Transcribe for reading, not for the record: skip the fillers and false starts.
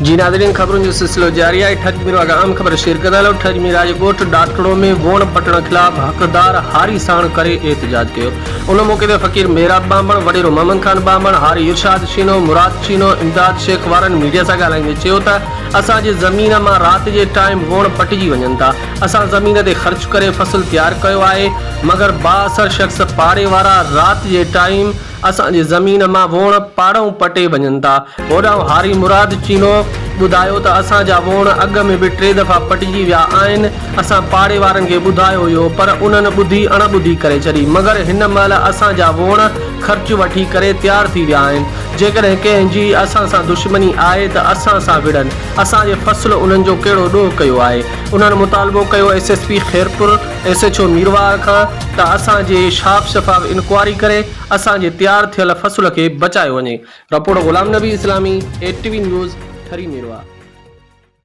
جي ناظرين خبرن جو سلسلو جاري آهي ٺڄ ميرواهه کان اهم خبر شيئر ڪندا هلو ٺڄ ميرواهه جي ڳوٺ ڏاٽڙو ۾ ووڻ پٽڻ خلاف حقدار هاري ساڻ ڪري احتجاج ڪيو ان موقعي تي فقير محراب ٻانڀڻ وڏيرو محمد خان ٻانڀڻ هاري ارشاد شينو مراد شينو امداد شيخ وارن ميڊيا سان ڳالهائيندي چيو ته اسان جي زمين مان رات جي ٽائيم ووڻ پٽجي وڃن ٿا اسان زمين تي خرچ ڪري فصل تيار ڪيو آهي مگر بااثر شخص پاڙي وارا رات جي ٽائيم اسان جي زمين مان ووڻ پاڙئون پٽي وڃن ٿا. هوڏانهن هاري مراد چينو ٻڌايو ته اسان جا ووڻ اڳ ۾ به ٽي دفعا پٽجي ويا آهن، اسان پاڙي وارن کي ٻڌايو هيو پر انهن ٻڌي اڻ ٻڌي ڪري ڇڏي، مگر هن مهل اسان جا ووڻ خرچ وٺي ڪري تيار ٿي ويا آهن، جيڪڏهن ڪنهن جي اسان سان دشمني آهي ته اسان سان وڙهن، اسان جي فصل انهن جو ڪهڙو ڏوهه ڪيو آهي؟ انهن مطالبو ڪيو S S P Khairpur, S H O Mirwah کان ته اسان جي شاف شفاف انڪوائري ڪري اسان جي تيار ٿيل فصل کي بچايو وڃي. رپورٽ غلام نبي اسلامي، اي ٽي وي نيوز، ٺري ميرواهه.